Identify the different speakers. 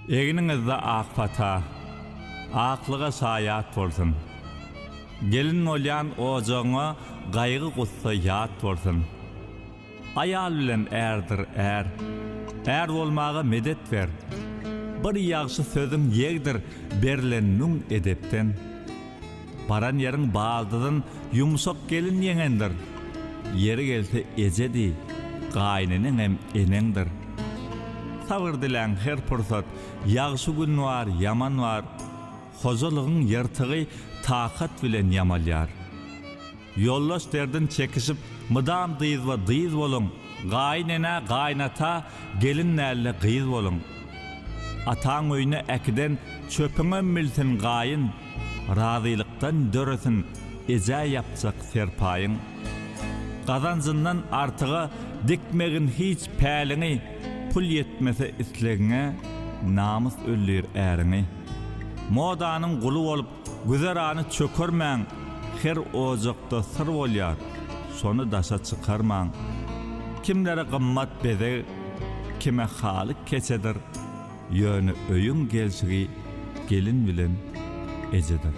Speaker 1: Egniňizde ak pata, aklyga şaýat bolsun. Gelin bolýan ojagyňa gaýgy-gussa ýat bolsun. Aýal bilen ärdir är. Är bolmaga medet ber. Bir ýagşy sözüň ýegdir berlen müň edepden. Baran ýeriň baldyzyn ýumşak gelin ýeňendir. Ýeri gelse eje diý, gaýyneneňem eneňdir. Sabyr diläň her pursat, ýagşy gün bar, ýaman bar. Hojalygyň ýyrtygy takat bilen ýamalýar. Ýoldaş derdin çekişip mydam dyzba dyz boluň, gaýyn enä gaýynata gelin dälde gyz boluň. Ataň öýüne äkiden çöpüňem bilsin gaýyn, razylykdan döresin ejä ýapjak serpaýyň. Gazanjyndan artyga dikmegin hiç päliňi, pul ýetmese islegiňe namys öldür äriňi. Modanyň guly bolup Güzerany çökermäň, her ojakda syr bolýar, şony daşa çykarmaň. Kimlere gymmat bezeg, kime haly keçedir, ýöne öýüň gelşigi gelin bilen ejedir.